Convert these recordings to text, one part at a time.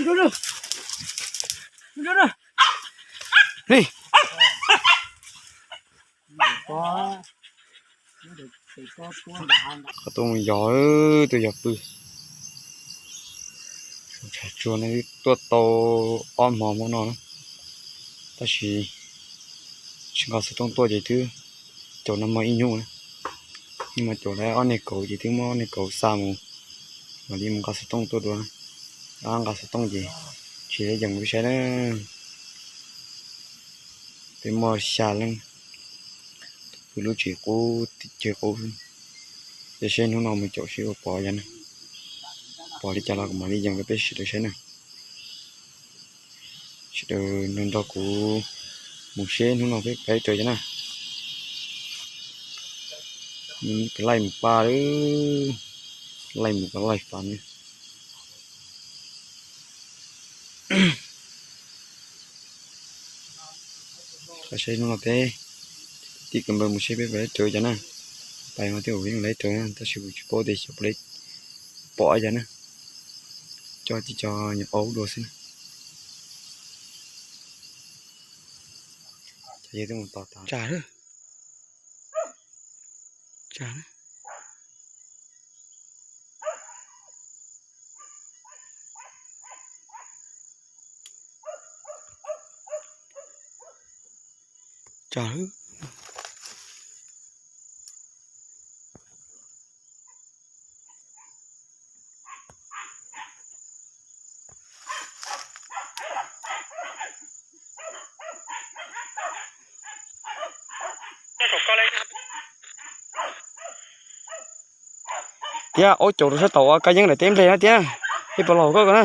Li. Qhov tuaj mus yos, tuaj yos pw. Tshav tsuag no tuaj tau ob hmo hmo no na, tab sis tsis nqa xov tooj tuaj ces twb caum no muaj ib nyuag na. Ib hmos caum lawv ob niag kauv ces twb muab ob niag kauv xa mus, mam li mus nqa xov tooj tuaj dua. Ob nqa xov tooj ces tsis yees peb saib na. Peb muaj xya leej, pw lub tsev qub tim ceg qub. Ces seb hnub no mus caum seb puas pom yog na. Pom li cas los kuv mam li yees rau peb sawv daws saib na. Sawv daws nrog nrog kuv mus seb hnub no peb pab raws yog na. Laij mus pab, laij mus pab laij fab ne. Saib hnub no peb tib kawm npawb mus seb peb pab raws yog na. Pais no twb ua yeej laij raws na, tab sis kuv tsis paub tias xyov puas pom yog na. Coj tib co nyuam aub dua xwb na. Cov yog twb mus tos tas. Tsam, tsam. Tsam. Thiab ua caum rau sab tom ua kab yeeb daim teb nplej na thiab, ib puas los koj ko na.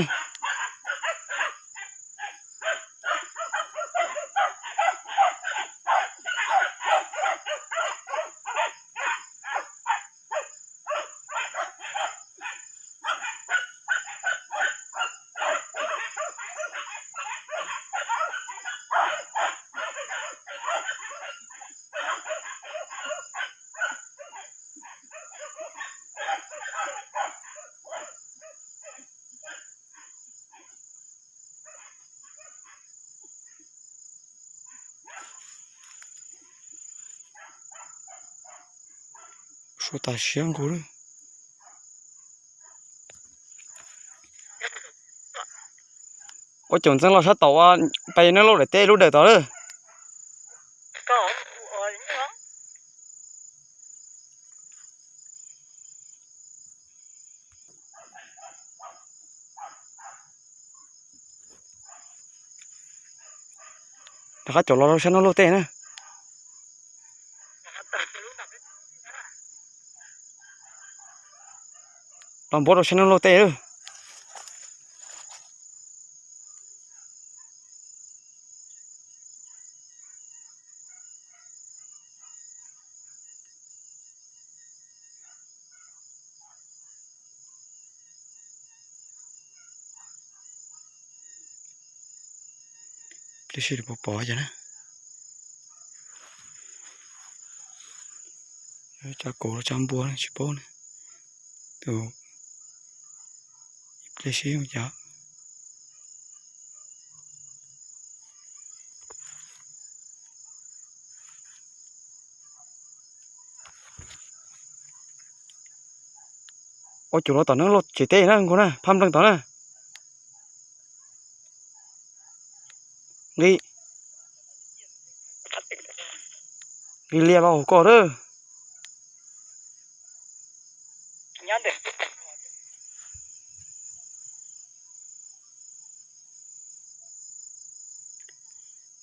Suav tas siab nkaus lawm. Ua caum ntxeev los sab tom ua pais neb lub daim teb lub dawm tod lawm. Rov qab caum los rau sab neb lub tej na. Los npuab rau sab neb lub tej lawm. Pliag seb puas pom cas na. Tsab kauv los tsab npua tsis paub na. Tus, ib pliag seb ua cas. Ua caum los tom neb lub tsev teb na nkaus na, phab npleeg tod na. Nqi, nqi lias los hauv ko lawm.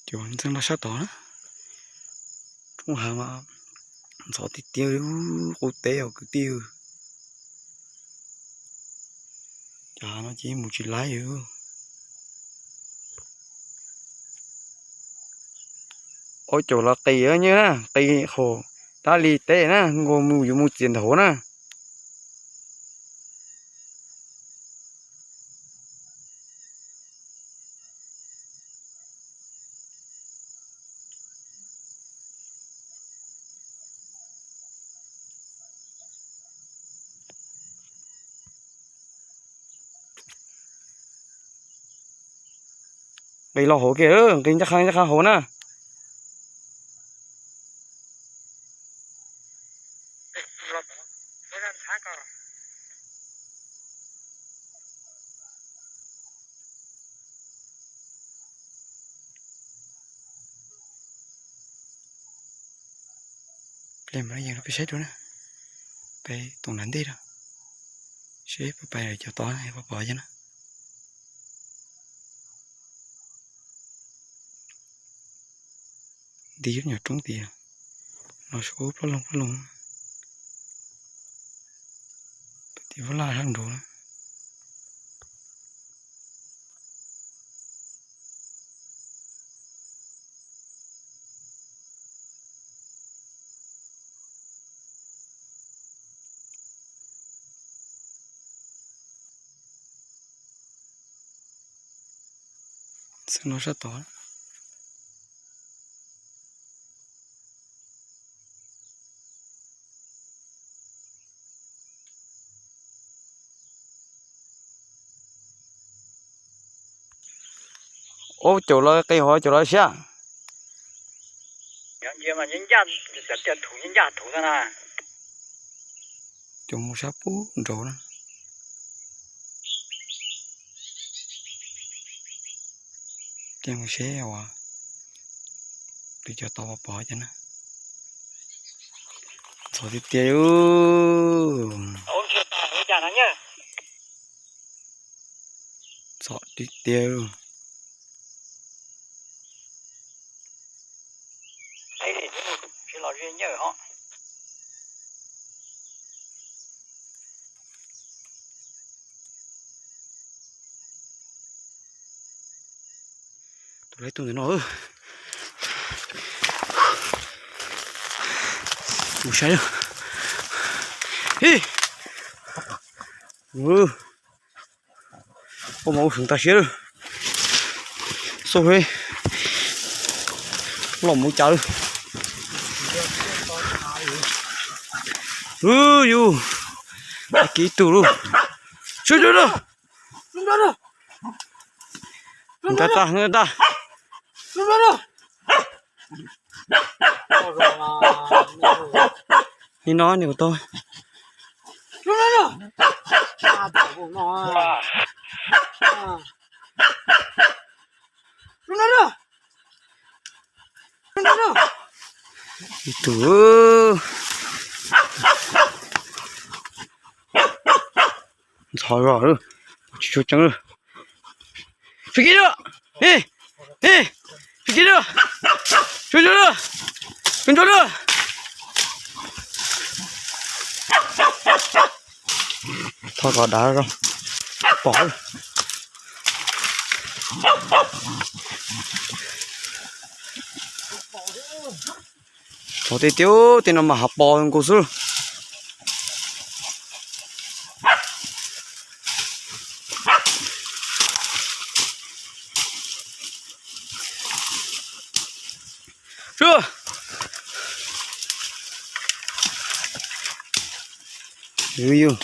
Cov ntxeev los sab tod na. Roob hav mas ntxhov tiag tiag li, qub teb os kwv tij. Cov hav no ces mus tsis laib li. Ua caum los qis nyuj na, qis qhov dab li teb na, nkaus mus yuav mus txias nthav na. Nqis los hauv kiag, nqis ncaj qha ncaj qha hauv na. Ple mas yeej peb saib dua na, peb tus nram ntej na, seb peb pais cov tod peb pom cov na. Nti lub nyuag roob tid, no sab plaub loog plaub loog. Tim vaj laj sab nraud na. Xwb no sab tod. Ub, caum lawv qe hov caum lawv siab. Caum mus sab pub nraud na. Ces mus seb uas peb cov tau pov pov cov na. Ntxhov tiag tiag. Ntxhov tiag tiag. Tus lawv tuaj ntawm no. Mus saib. Ib, ua mas ua seev tag siab lawm. Xub he loj mus cas lawm. Yus, ib tug lauj. Sub nroo na. Ntag tag, ntag tag. Li no ne kuv tau. Ib tug ntxhov zog lawm, tsis tshua ceev lawm. Sawv kiag lawm, sawv kiag lawm, sawv ntsuag lawm, sawv ntsuag lawm. Thov kom dav zoo pom. Thov tiag tiag, tej no mas hav pos nkaus xwb. Sub, yus,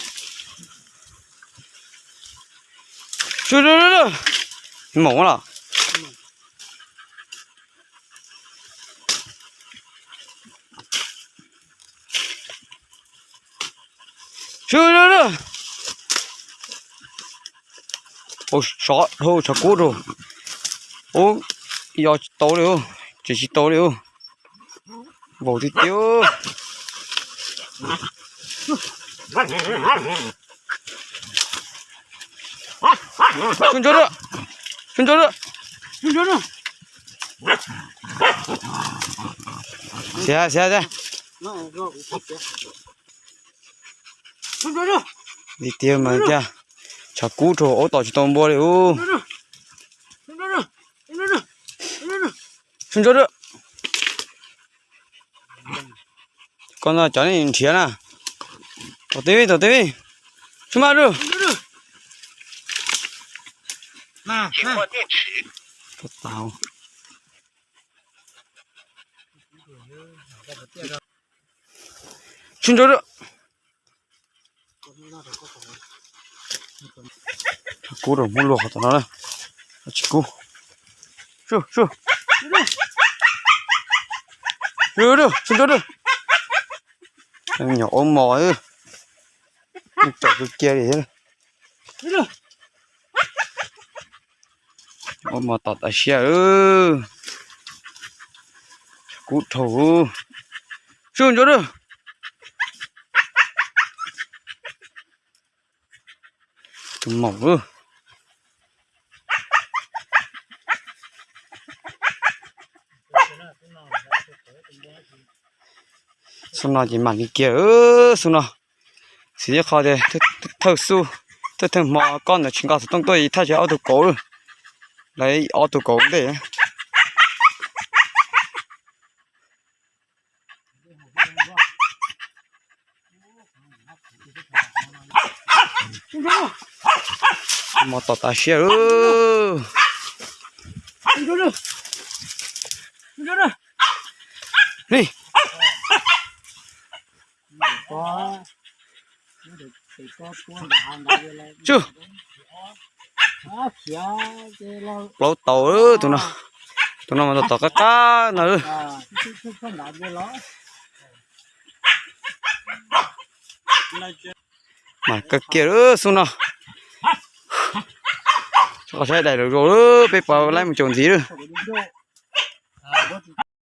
sub, sub, sub, mom los. Sub, sub, sub. Ua sov dhau tshav kub rau. Ub, yos tsis tau li, tseem tsis tau li. Vau tiag tiag. Sub ntsuag lawm, sub ntsuag lawm. Xiav, xiav, xiav. Li tiag mas tiag, tshav kub rau aub tom tsis tau npua li ub. Sub ntsuag lawm. Koj no cov nej nrhiav na. Tom teb vij, tom teb vij. Sub maj lawm. Sub ntsuag lawm. Kub rau, muab luaj qhov tom no na. Tsis kub. Su, su. Su, su, su, su. Nyuam aub mos, tsom kiag kiag li. Aub mos tom tas siab. Kub dhau. Su ntsuav lawm. Tus maum lawm. Xub no ces mam li kiag, xub no. Xwm txheej qhov tias thawj xub, thawj thawj hmo koj ntawd tsis nqa xov tooj tuaj ib thaj tsam ob tug kauv lawm. Lawv ob tug kauv ntej. Mos tom tas siab lawm. Li. Tsw. Plaub tau tus no. Tus no mas tom qab qab ntag. Mas kawg kiag lawm xub no. Qhov saib daim lus zoo lawm peb pov laib mus caum ntxiv lawm.